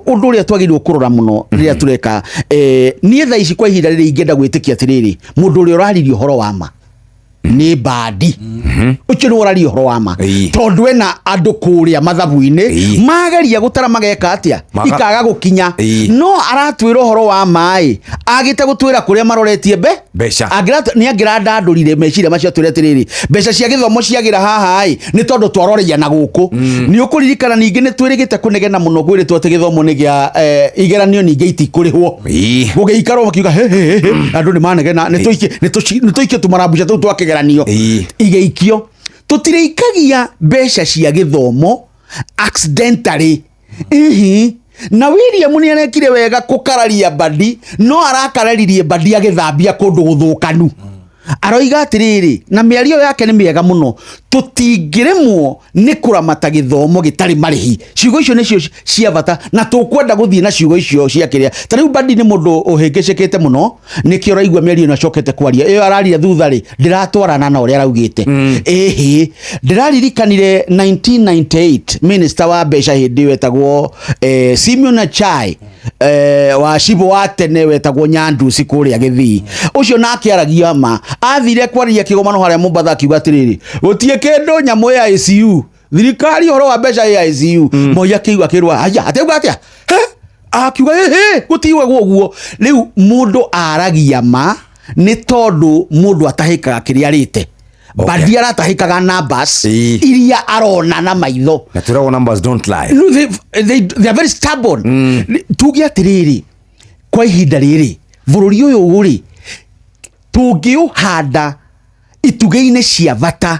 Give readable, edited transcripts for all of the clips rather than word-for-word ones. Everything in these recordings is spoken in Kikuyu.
Ũndũ ũrĩa twagĩrĩirwo kũrora mũno rĩrĩa tũreka, niĩ thaa ici kwa ihinda rĩrĩ ingĩenda gwĩtĩkia atĩrĩrĩ, mũndũ ũrĩa ũraririe ũhoro wa ma nĩ Mbadi. Ũcio nĩwe ũraria ũhoro wa ma, tondũ ena andũ kũrĩa mathabu-inĩ mageria gũtara mageka atĩa, ikaga gũkinya. No aratwĩra ũhoro wa maĩ agĩte gũtwĩra kũrĩa maroretie mbe Mbeca. Nĩ angĩrandandũrire meciria macio atwĩre atĩrĩrĩ, mbeca cia gĩthomo ciagĩra haha ĩ nĩ tondũ twaroreia na gũkũ. Nĩ ũkũririkana ningĩ nĩ twĩrĩgĩte kũnegena mũno gwĩrĩtwo atĩ gĩthomo nĩ gĩa igeranio ningĩ itikũrĩhwo. Gũgĩikarwo makiuga he he he he, andũ nĩ manegena, nĩ tũikie nĩ tũikie tũmarambuca tũu twa kĩgeranio. Igĩikio. Tũtirĩikagia mbeca cia gĩthomo accidentally. Ihi na William nĩ arekire wega kũkararia Mbadi, no arakararirie Mbadi agĩthambia kũndũ gũthũkanu. Aroiga atĩrĩrĩ, na mĩario yake nĩ mĩega mũno, tũtingĩremwo nĩ kũramata gĩthomo gĩtarĩ marĩhi. Ciugo icio nĩcio cia bata na tũkwenda gũthiĩ na ciugo icio cia kĩrĩa. Ta rĩu Mbadi nĩ mũndũ ũhĩngĩcĩkĩte mũno, nĩkĩo ũraigua mĩario ĩno acokete kwaria ĩyo araria thutha rĩ, ndĩratwarana na ũrĩa araugĩte. Ĩhĩ, ndĩraririkanire 1998 minister wa mbeca hĩndĩ ĩyo etagwo Simeon Achai, wa cibũ wa tene wetagwo Nyandusi kũrĩa Gĩthii. Ũcio nake aragia ma, athire kwaragia kĩgomano harĩa Mombatha, akiuga atĩrĩrĩ, gũtirĩ kĩndũ nyamũ ya ICU thirikari ũhoro wa mbeca ya ICU. Moi akĩigua akĩrwo aya ateuga atĩa, he akiuga ĩhĩ gũtiugagwo ũguo. Rĩu mũndũ aragia ma nĩ tondũ mũndũ atahĩkaga kĩrĩa arĩte. Mbadi aratahĩkaga numbers iria arona na maitho. Na twĩragwo numbers don't lie. No, they are very stubborn. Tuge atĩrĩrĩ, kwa ihinda rĩrĩ bũrũri ũyũ rĩ, tũngĩũhanda itugĩ-inĩ cia bata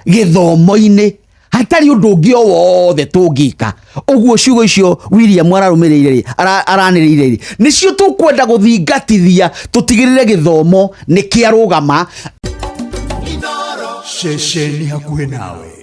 gĩthomo-inĩ, hatarĩ ũndũ ũngĩ o wothe tũngĩka. Ũguo ciugo icio William ararũmĩrĩire rĩ, aranĩrĩire rĩ, nĩcio tũkwenda gũthingatithia, tũtigĩrĩre gĩthomo nĩ kĩarũgama. Ceceni hakuhĩ nawe.